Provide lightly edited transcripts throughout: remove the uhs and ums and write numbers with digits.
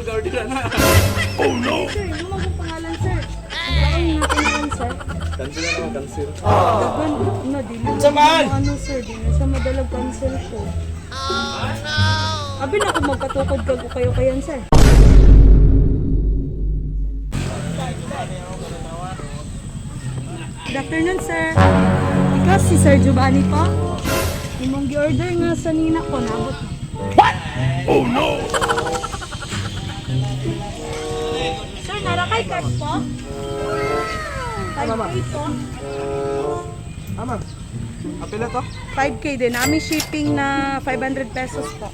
ko order na. Sir, ano magong pangalan, sir? Kaon natin yan, sir. Cancel na naman, cancel. Dagan, na, di na. Saan? Ano, sir, di na siya madalag cancel ko. Oh, no! Abi na kung magkatukod kag kayo kayan, sir. Good afternoon, sir. Ikaw si Sir Giovanni po? Imong gi-order nga sa nina ko, nabot. What? Oh no! Sir, narakay cash po? 5K po. Ama. Apela to? 5K din. Nami shipping na 500 pesos po.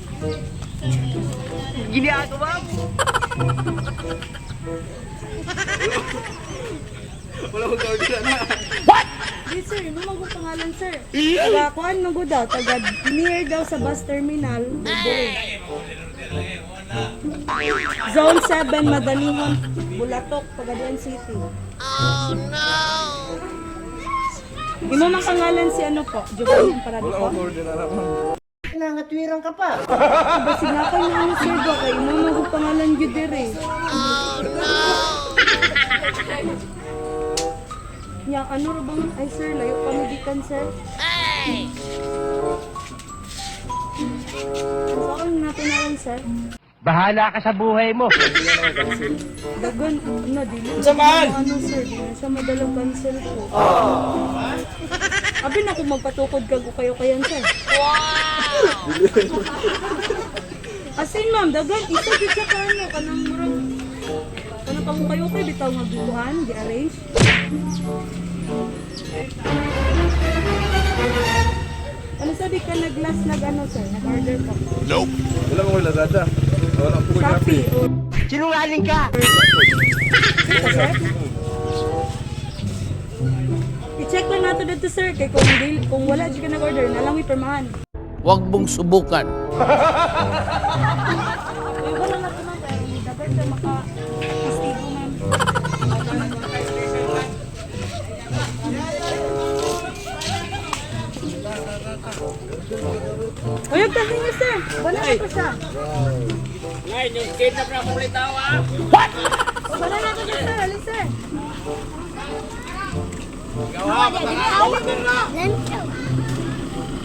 Ginagawa mo. Wala ko order na. Di sir, ano magong pangalan, sir? Taga kuan mo daw, taga near daw sa bus terminal. Zone 7, Madalihon, Bulatok, Pagaduan City. Oh no! Imo mang pangalan si ano po? Giovanni Amparado Wala po? ko order na naman. Nangatwiran ka pa. Basig na kayo ano sir ba kay imo magong pangalan gyud dire. Oh no! Nya ano ra bang ay sir layo pa mi gikan, sir. Ay. Saan natin na lang, sir? Bahala ka sa buhay mo. Dagan na dili. Saan? Ano sir, di na siya madalag cancel ko. Abi na kung magpatukod kag kayo kayan, sir. Wow! As in ma'am, dagan isa gyud siya ka ano kanang murag kanang pang kayo kay bitaw nga gikuan, gi-arrange. Ano sabi ka nag-last nag ano sir, nag-order ka? Wala ko Lazada. Wala ko Shopee o Sinungaling ka! Dito, sir? I-check lang nato dito, sir, kay kung kung wala jud ka nag-order, nalang mi permahan. Huwag mong subukan. Uy, wala na to ma'am, kay dagan ka maka kastigo, ma'am. Uy, ang tahi niyo, sir. Wala na to siya. Ngayon, yung kidnap na kumulitaw, ah! What? Wala na to siya, sir. Alis, sir.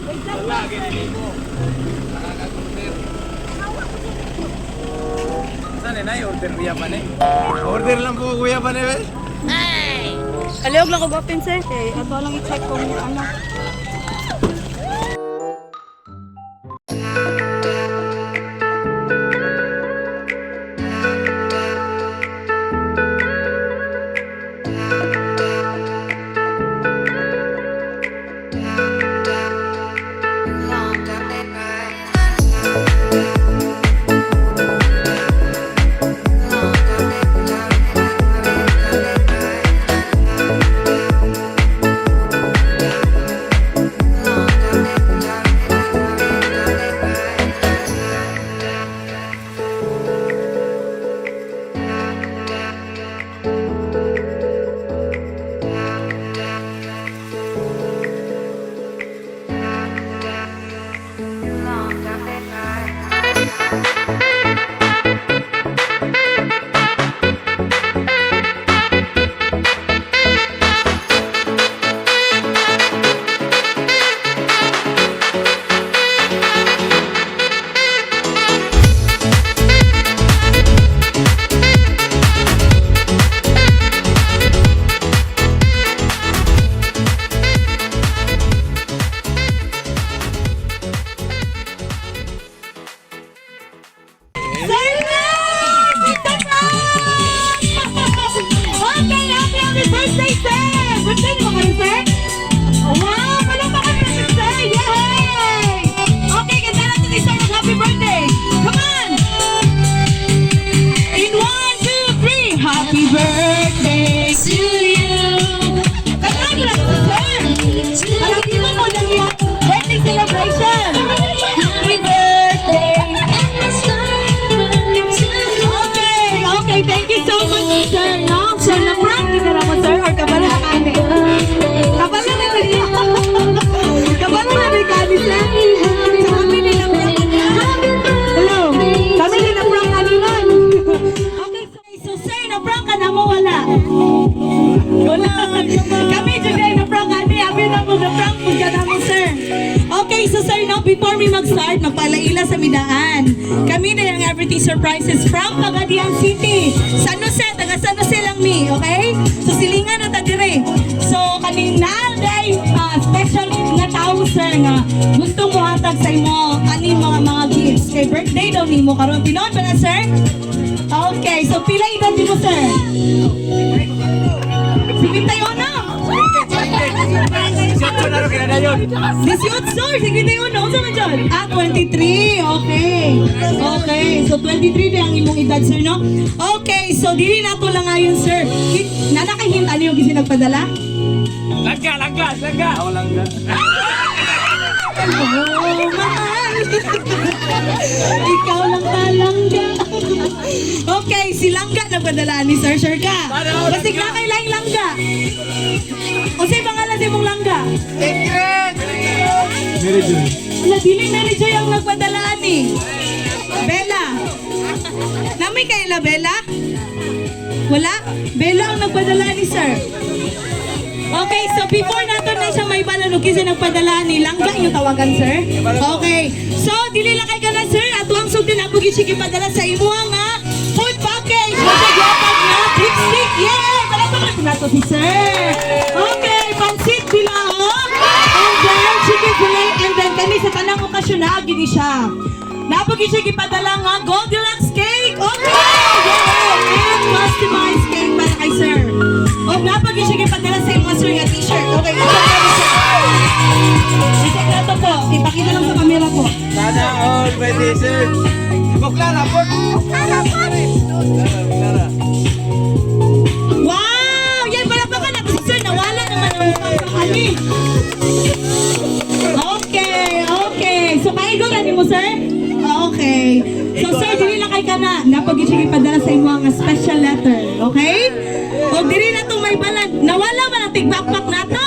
Wait lang, sir. Saan eh, nay? Order kuya pa eh. Order lang po kuya pa eh. Aliyog lang ko open, sir. Kay ato lang i-check kung ano. Kami na yung Everything Surprises from Pagadian City. San Jose, taga San Jose lang mi, okay? So silingan na ta dire. So kaning naa special nga tao, sir, nga gusto mo hatag sa imo kaning mga gifts kay birthday daw nimo karon. Tinuod ba na, sir? Okay, so pila edad nimo, sir? 51. Siya na rin kinadayon. 18, sir. 51. Unsa man dyan? Ah, 23. Okay. Okay. So, 23 na ang imong edad, sir, no? Okay. So, dili na to lang ngayon, sir. Nana kay hint, ano yung kasi nagpadala? Langga, langga, langga. Ako lang ga. Oh, mahal. Ikaw lang talangga. Okay, si Langga nagpadala ni Sir. Sure ka? Basig na kay Laing Langga. O sa'yo pangalan sa imong Langga? Mary Joy. Wala, dili Mary Joy ang nagpadala ni. Bella. Nami kay la Bella? Wala? Bella ang nagpadala ni sir. Okay, so before nato na siya may balon og kinsa nagpadala ni Langga yung tawagan, sir. Okay. So dili lang kay kana, sir, ato ang sugdon ako gyud siya gipadala sa imo nga food package. Basta gihatag nga lipstick. Yeah! Palakpakan po nato si sir. Okay, pansit bilao. And then chicken fillet and then kani sa tanang okasyon na gini siya. Napo gyud siya gipadala nga Goldilocks cake. Okay! Yeah! And customized cake para kay sir. O napag siya gipadala sa imo, sir, nga t-shirt. Okay, ito na sir. I-check na to po. Ipakita lang sa camera po. Sana all may t-shirt. Ako Clara, po. Clara, Clara. Wow! Yan, palakpakan natin si sir. Nawala naman ang kami. Okay. So, kaigo na mo, sir? Okay. So, sir, dili lang kay kana. Napag siya ipadala sa imo ang special letter. Okay? O, dili na itong may balan. Nawala man ang tig-backpack na to.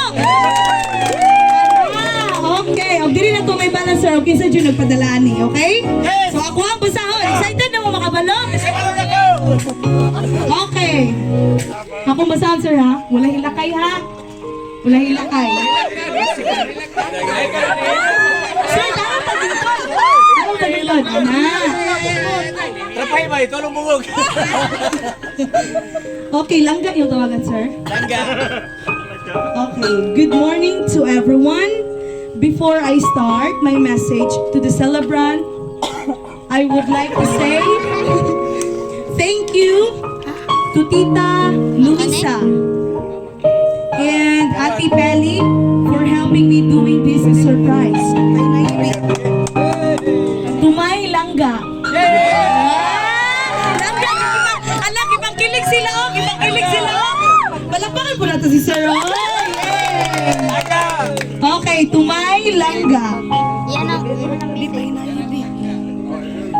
Ah, okay. O, dili na itong may balan, sir. Okay, sa June, nagpadala ni. Okay? So, ako ang basahon. Excited na mo makabalo? Okay. Ako basahan, sir, ha? Wala hilakay, ha? Wala hilakay. Sir, tarong tagilkod. Tarong tagilkod. Ana. Trapay ba? Ito bungog. Okay, langga yung tawagan, sir. Langga. Okay. Good morning to everyone. Before I start my message to the celebrant, I would like to say thank you to Tita Luisa and Ate Belly for helping me doing this surprise. To my langga. Ah, langga, ala, gipangkilig sila, oh, gipangkilig sila, oh. Palakpakan po natin si Sir, oh. Yay! Okay, to my langga. Yan ang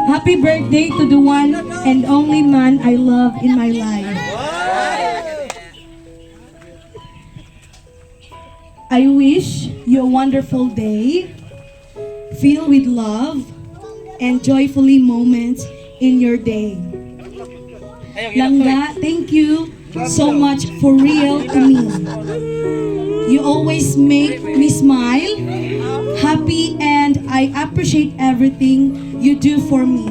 Happy birthday to the one and only man I love in my life. I wish you a wonderful day, filled with love and joyfully moments in your day. Langga, thank you so much for real to me. You always make me smile, happy, and I appreciate everything you do for me.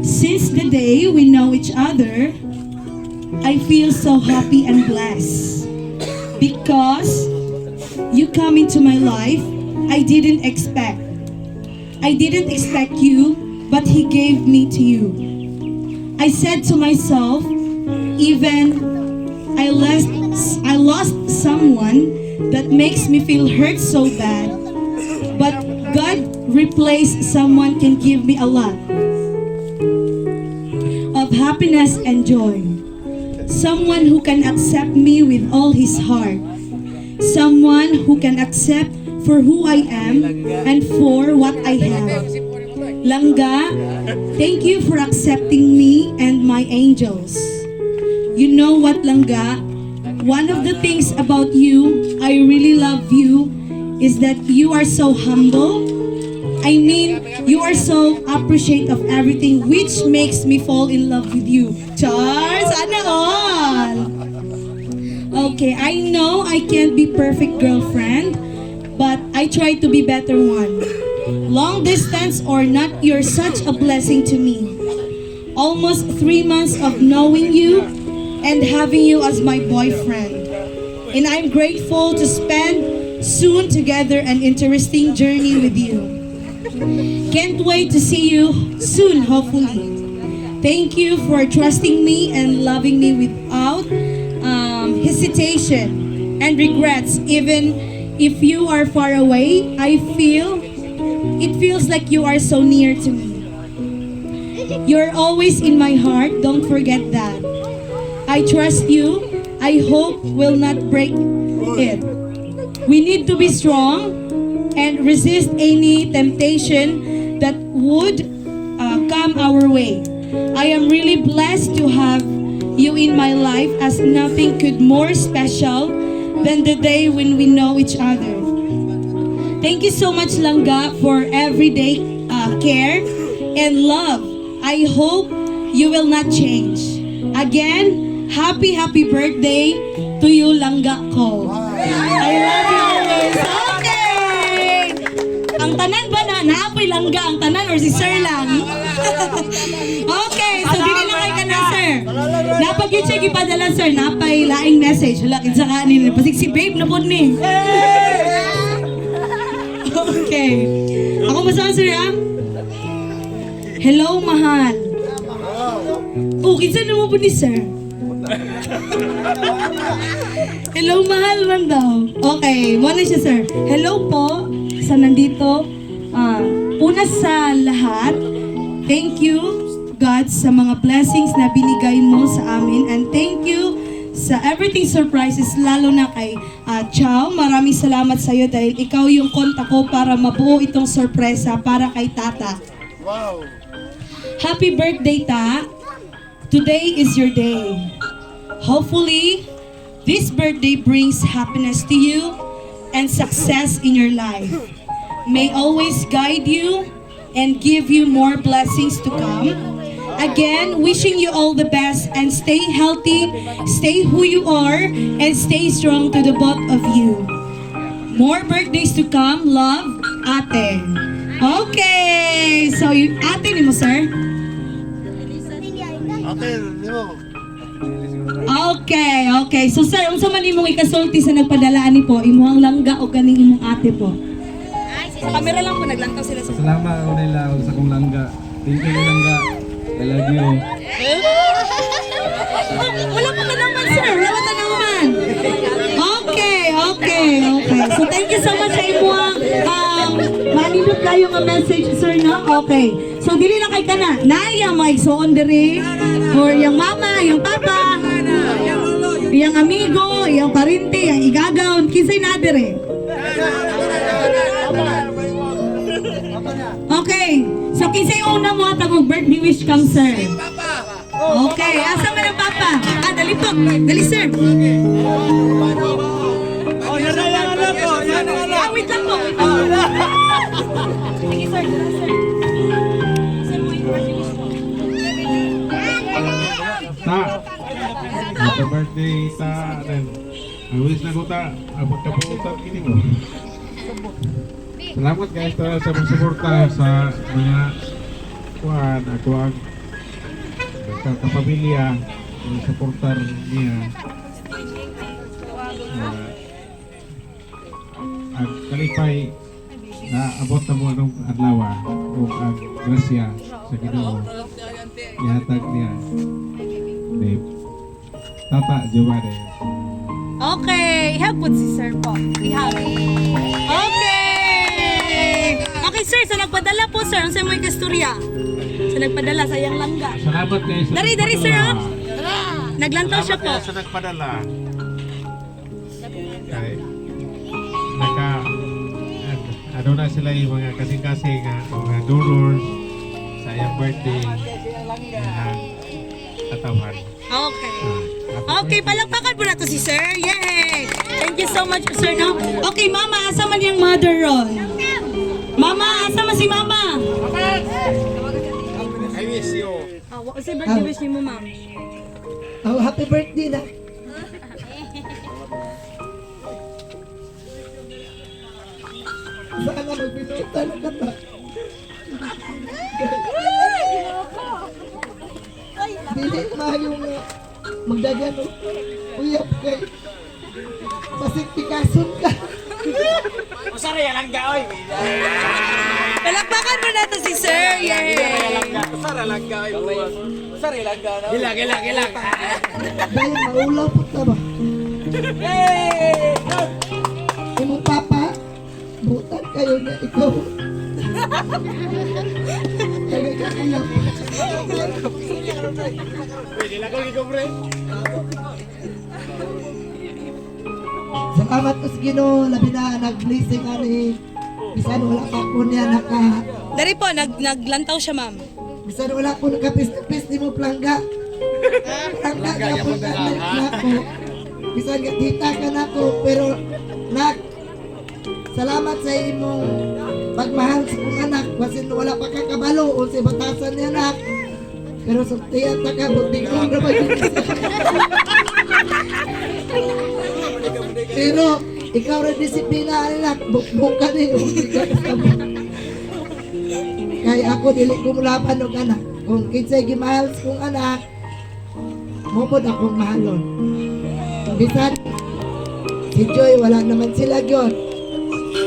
Since the day we know each other, I feel so happy and blessed because you come into my life I didn't expect. I didn't expect you, but he gave me to you. I said to myself, even I lost someone that makes me feel hurt so bad, but God replaced someone can give me a lot of happiness and joy. Someone who can accept me with all his heart. Someone who can accept for who I am and for what I have. Langga, thank you for accepting me and my angels. You know what, Langga? One of the things about you, I really love you, is that you are so humble. I mean, you are so appreciative of everything, which makes me fall in love with you. Char, sana all. Okay, I know I can't be perfect girlfriend, but I try to be better one. Long distance or not, you're such a blessing to me. Almost 3 months of knowing you and having you as my boyfriend. And I'm grateful to spend soon together an interesting journey with you. Can't wait to see you soon, hopefully. Thank you for trusting me and loving me without hesitation and regrets. Even if you are far away, I feel it feels like you are so near to me. You're always in my heart. Don't forget that. I trust you. I hope will not break it. We need to be strong and resist any temptation that would come our way. I am really blessed to have you in my life, as nothing could more special than the day when we know each other. Thank you so much, Langga, for everyday care and love. I hope you will not change. Again, happy, happy birthday to you, Langga ko. I love you always. Okay! Ang tanan ba na? Naa poy langga ang tanan or si sir lang? Okay, so dili lang kay kana, sir. Naa pa gyud siya gipadala, sir, naa pay laing message. Hala, kinsa ka ni? Basig si babe na pud ni. Okay. Ako basta, sir, ha? Hello, mahal. Oh, kinsa na mo po ni sir? Hello, mahal man daw. Okay, mao na siya, sir. Hello po sa nandito. Una sa lahat, thank you, God, sa mga blessings na binigay mo sa amin. And thank you sa everything surprises, lalo na kay Chow. Maraming salamat sa iyo dahil ikaw yung kontak ko para mabuo itong sorpresa para kay Tata. Wow. Happy birthday, Ta! Today is your day. Hopefully, this birthday brings happiness to you and success in your life. May always guide you and give you more blessings to come. Again, wishing you all the best and stay healthy, stay who you are, and stay strong to the both of you. More birthdays to come. Love, Ate. Okay. So, yung ate ni mo, sir? Ate, di mo. Okay. So sir, unsa man imong ikasulti sa nagpadala ani po, imuhang langga o kaning imong ate po? Sa camera lang po, naglantaw sila sa Salamat ako nila sa kong langga. Thank you, langga. I love you. Wala pa naman, sir. Wala pa naman. Okay. So thank you so much sa imuhang manindot kayo nga message, sir, no? Okay. So dili na kay kana. Naaya mga igsoon diri or yang mama, yang papa, yang amigo, yang parente, yang igagaw, kinsay na diri? Okay. So kinsay una mo atang birthday wish kang sir? Okay, asa man ang papa? Ah, dali po. Dali, sir. Oh, yan na yan anak ko. Yan na anak. Ah, wait lang po. Wait lang po. Sige, sir. Dala, sir. Sir, mo yung birthday wish po. Ta. Happy birthday, Ta. Then, I wish na ko, Ta. Abot ka po ta kini mo. Salamat guys ta sa pagsuporta sa mga kuan ako ang kapamilya ang suportar niya. Ang kalipay na abot na mo anong adlaw o ang grasya sa Ginoo ihatag niya ni Tata Giovanni. Okay, ihag po si sir po. Ihag. Okay. Okay, sir, sa nagpadala po, sir, ang sa mo istorya? Sa nagpadala sa iyang langga. Salamat guys sa Dari, dari, sir, nagpadala. ah. Naglantaw siya Salamat po. guys sa nagpadala. Kay naka ano na sila yung mga kasing-kasing nga mga donors sa iyang birthday na katawan. Okay. Ah, Okay, palakpakan po nato si sir. Yay! Thank you so much, sir. No? Okay, mama, asa man yung mother ron? Mama, asa man si mama? I wish you. Ah, wa say birthday wish nimo, ma'am. Oh, happy birthday na. Sana magbinutan na ka ta. Dili maayo nga magdagan og uyab kay basig pikason ka. Usara yan lang ga, oy. Palakpakan mo natin si sir. Yay! Usara lang ga, oy. Usara lang ga. Gilang, gilang, gilang. Dahil maulaw po ta ba? Yay! Imong papa, butan kayo niya ikaw. Kaya ka uyab. Pwede lang ko gikobre. Salamat ko sa Ginoo, labi na nag-blessing ani. Bisan wala pa ko niya naka Dari po, naglantaw siya, ma'am. bisan wala ko nakapis-pis ni mo plangga. Plangga ka po ka na ako. Bisan ka tita ka na ako, pero nak salamat sa imong pagmahal sa kong anak. Basin wala pa ka kabalo unsay batasan niya nak. Pero sultiyan ta ka, buti ko na ba yun? Pero ikaw rin disiplina anak, bukbuk ka ni. Kaya ako dili ko mulaban og anak. Kung kinsay gimahal sa kong anak, mo pod akong mahalon. Bisan si Joy wala naman sila gyud.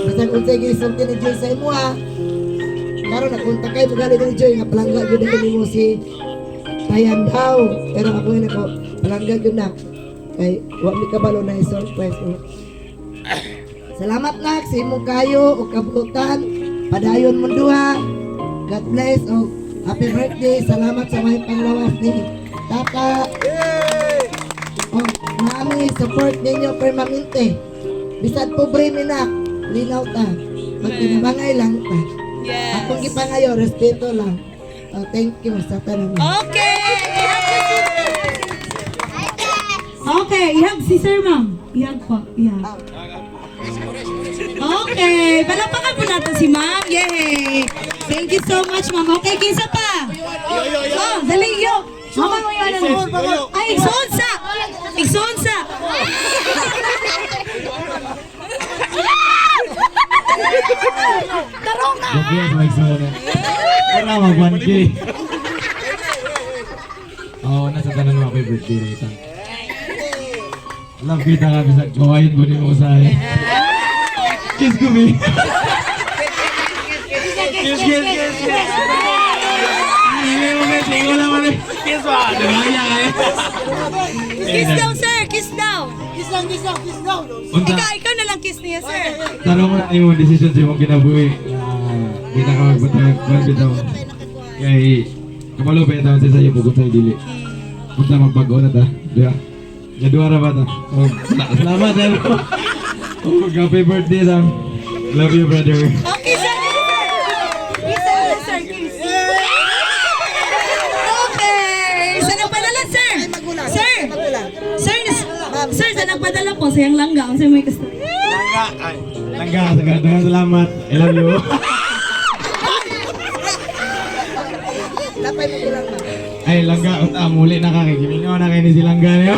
Bisan unsay gisulti ni Joy sa imuha, karon nakunta kay mogali ni Joy nga palangga gyud ako nimo si Tayan daw. Pero ako yun ako, palangga gyud na. Kay wa mi kabalo na i-surprise. Salamat nak sa imong kayo ug kabutan. Padayon mo duha. God bless og happy birthday. Salamat sa may panglawas ni Tata. Og nami support ninyo permanente. Bisan pobre mi nak, linaw ta. Magtinabangay lang ta. Yes. Akong gipangayo, respeto lang. Oh, thank you sa tanan. Okay! Okay, ihag si sir, ma'am. Ihag po, ihag. Okay, palakpakan po natin si ma'am. Yay! Thank you so much, ma'am. Okay, kinsa pa? Oh, dali yo. Mama mo yun. Ano? Ay, igsoon sa! Igsoon sa! Gabi sa magsuna. Wala mag 1K. Oo, nasa tanan mo happy birthday na isang. Love kita nga bisag gawain ko ni mo sa Kiss ko me. Kiss, kiss, kiss, kiss. Ay, hindi mo guys, tingko lang man eh. Kiss ba? Nagaya kayo. Kiss daw, sir! Kiss daw! Unsa, Ikaw na lang kiss niya, sir. tanong mo na imong decision sa imong kinabuhi. Di na ka magbatag, bitaw. Kay, kabalo pa yung taon sa iyo, bukod sa dili. Punta magbago na ta, di ba? Jaduara ba ta? Oh, salamat, eh. Oh, happy birthday, Sam. Love you, brother. Okay, sir! Kiss, sir! Kiss, sir! Kiss! Okay! Sa nagpadala, sir? Sir! Sir, sir, sa nagpadala po, sayang langga. Ang may gusto. Langga. Ay. Langga, daghang salamat. I love you. Lapay mo kulang na. Ay, Langga, unta, muli na ka. Kay gimingaw na kayo ni si Langga niyo.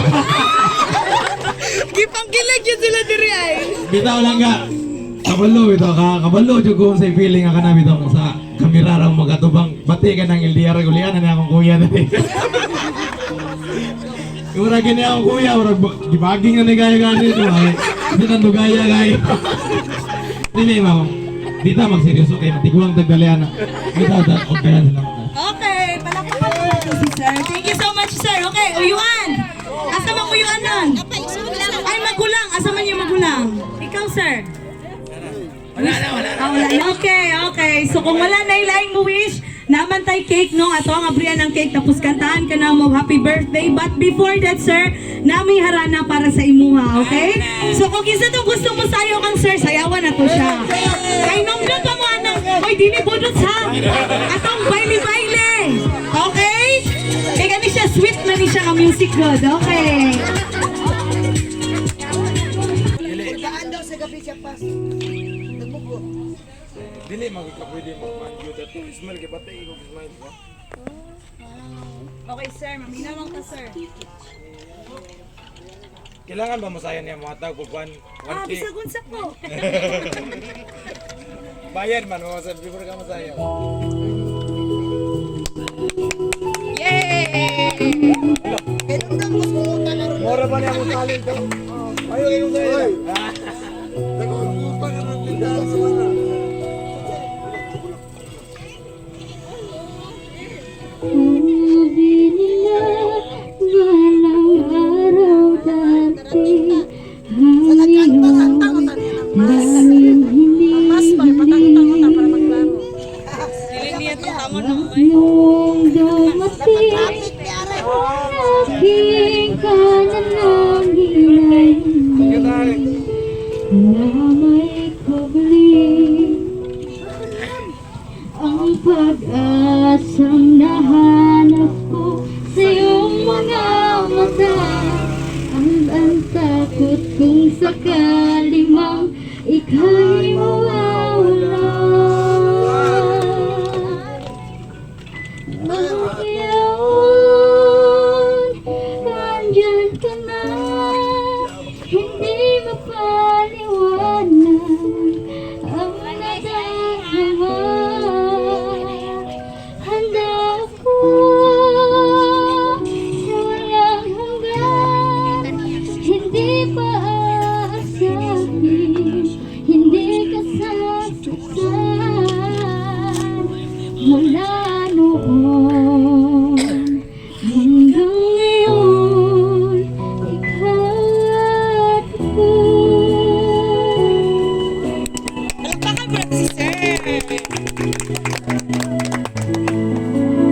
Gipangkilig yun sila diri ay. Bitaw Langga. Kabalo, bitaw ka. Kabalo, jud ko sa feeling nga kana bitaw sa kamera ra magatubang. Bati ka ng LDR, ulian na niya akong kuya dali. Mura gini akong kuya, murag gibaging na ni kayo gani. Hindi na dugaya kayo. Dili, ma'am. Di ta magseryoso kay matiguang tagdalian na. Bitaw ta, okay na sila. Okay, palakpakan po natin si sir. Thank you so much, sir. Okay, uyuan. Asa mang uyuan nun? Ay, magulang. Asa man yung magulang? Ikaw, sir. Wala na, wala na. Ah, wala na. Okay, okay. So kung wala na ilaing mo wish, naman tay cake no ato ang abrian ng cake tapos kantahan ka na mo happy birthday. But before that, sir, nami harana para sa imuha, okay? So kung kinsa tong gusto mo sayo kang sir, sayawan na to siya. Kay nomdot pa mo anang, oy dili budots ha. Atong baile-baile. Okay? Kay kani siya sweet man ni siya nga music god. Okay. Daan daw sa gabi siya pas. Nagmugo. Dili magka pwede mag-mute ato. Smile kay batay ko smile ba. Okay, sir. Maminawang ka, sir. Kailangan ba masayan niya mga tag 1 Ah, 1K? bisag unsa ko. Bayad man mo sa before ka masayaw. Yay! Mora pa niya akong talent daw. Ayo kayo sa'yo. Sabi nila, balang araw dati Sa nagkanta-kanta ko tani ng mas. Daming Mas hinihiling para maglaro. Dili niya itong tama no. Nung dumating Traffic ni Aray. aking kanalangin ay hindi na may kubli ang pag-asang nahanap ko sa iyong mga mata ang takot kung sakali mang ika'y mawawala. Ngayon, nandyan ka na, hindi mapaliwanag ang nadarama. Handa ako sa walang hanggan, hindi pa aasahin, hindi ka sasaktan mula noon hanggang ngayon, ikaw at ako. Palakpakan po natin si Sir.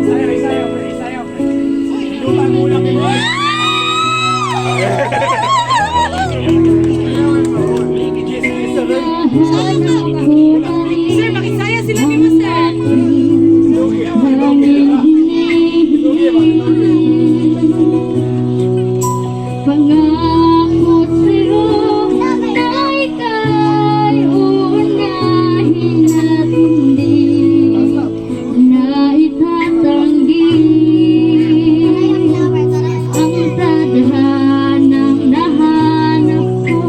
Sayaw, sayaw, pre, sayaw, pre. Lupa muna kayo. Nahanap ko na rin Sir, makisaya sila ni mo, sir. ang hinihiling. Pangako sa'yo na ika'y uunahin at hindi na itatanggi. Ang tadhanang nahanap ko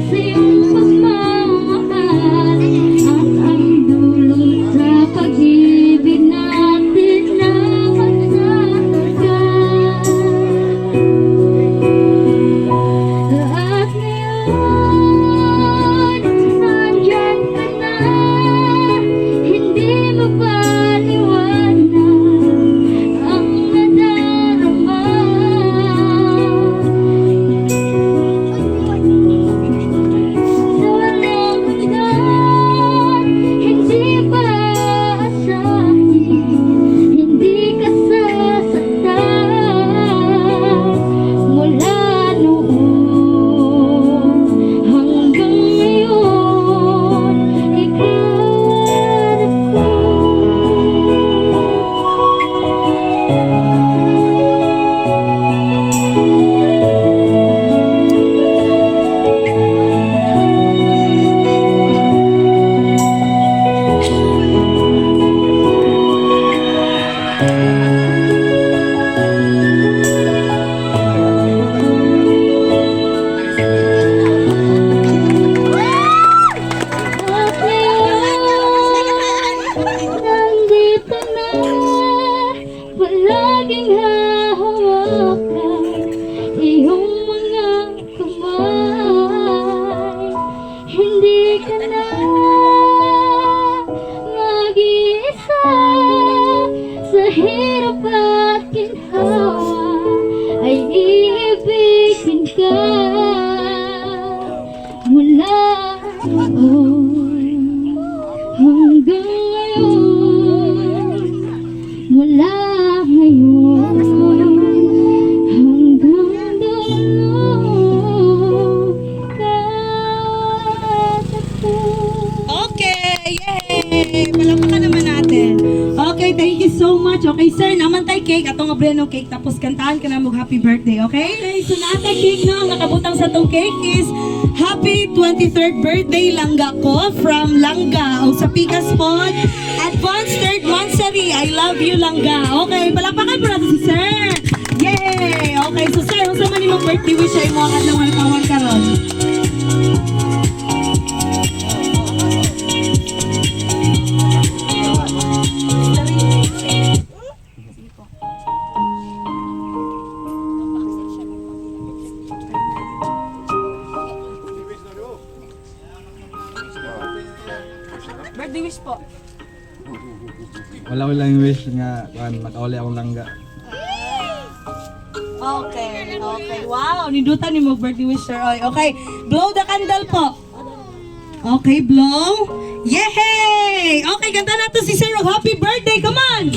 sa iyong pagmamahal at ang dulot sa pag-ibig natin na magtatagal. At ngayon, nandyan ka na, hindi mapaliwanag ang nadarama. Sa walang hanggan, hindi pa aasahin, hindi ka sasaktan mula noon hanggang ngayon, ikaw at ako. At ngayon, nandito na, palaging hahawakan iyong mga kamay. Hindi ka na mag-iisa sa hirap at ginhawa ay iibigin ka mula noon hanggang ngayon, mula ngayon hanggang dulo, ikaw at ako. Okay! Yay! Palakpakan naman natin. Okay, thank you so much. Okay, sir, naman tay cake. Atong abrihan ng cake. Tapos kantahan ka na mag happy birthday, okay? Okay, so naatay cake no. Ang nakabutang sa tong cake is Happy 23rd birthday, Langga ko, from Langga. O sa Pikas Pod, Advanced Third Monthsary. I love you, Langga. Okay, palakpakan po natin si sir. Yay! Okay, so sir, unsa man imong birthday wish ay mo ang adlaw nga natawag karon? po? Wala ko lang wish nga kan makauli akong langga. Okay. Wow, nindutan ni mo birthday wish, sir. Oy, okay, blow the candle po. Okay, blow. Yay! Okay, kanta na to si Sir. Og happy birthday. Come on!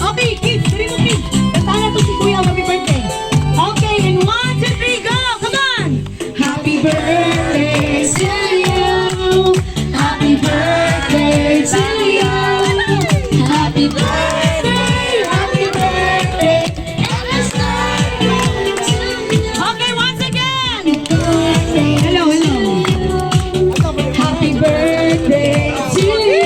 Okay, kids, dali mo, kids. Kanta na to si Kuya. Happy birthday. Okay, in one, two, three, go! Come on! Happy birthday to you. Happy birthday to you. Happy birthday, happy birthday. Okay, once again! Hello, hello. Happy birthday to you.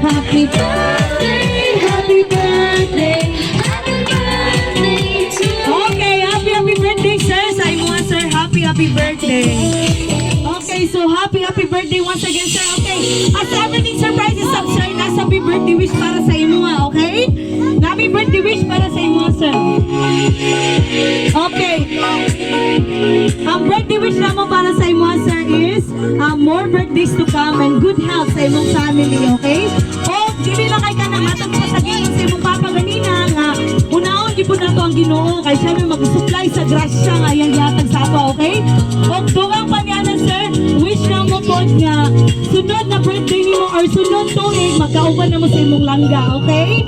Happy birthday, happy birthday, happy birthday to you. Okay, happy, happy birthday, sir. Sa imo, sir, happy, happy birthday. Okay, so happy, happy birthday once again, sir. Okay, as everything surprise is up, sir, nasa happy birthday wish para sa imo, ah, okay? Happy birthday wish para sa imo, sir. Okay. Ang birthday wish namo para sa imo, sir, is more birthdays to come and good health sa imong family, okay? O, dili lang kay ka na matag pa sa Ginoo sa imong papa ganina nga unahon gyud nato ang Ginoo kay siya may mag-supply sa grasya nga iyang gihatag sa ato, okay? Og dugang pa niya na, sir, wish na mo pod nga sunod na birthday nimo or sunod tuig magkauban na mo sa imong langga, okay?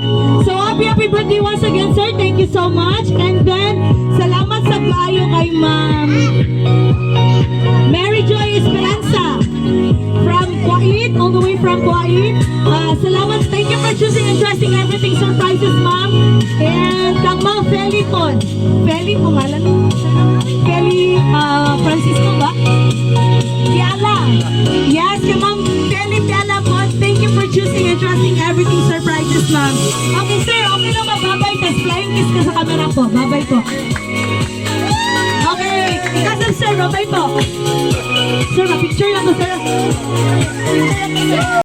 So happy, happy birthday once again, sir. Thank you so much. And then salamat sa kaayo kay Ma'am Mary Joy Esperanza from Kuwait, all the way from Kuwait. Salamat, thank you for choosing and trusting Everything Surprises, ma'am. And kang Ma'am Feli po. Feli, pangalan mo? Feli Francisco ba? Piala. Yes, kay Ma'am Feli Piala po. Thank you for choosing and trusting Everything Surprises, ma'am. Okay, sir, okay lang ba? Bye-bye. Tas flying kiss ka sa camera po. Bye-bye po. Okay, ikasal, sir, bye-bye po. Sir, ma-picture lang ko, sir. Picture lang ko, sir.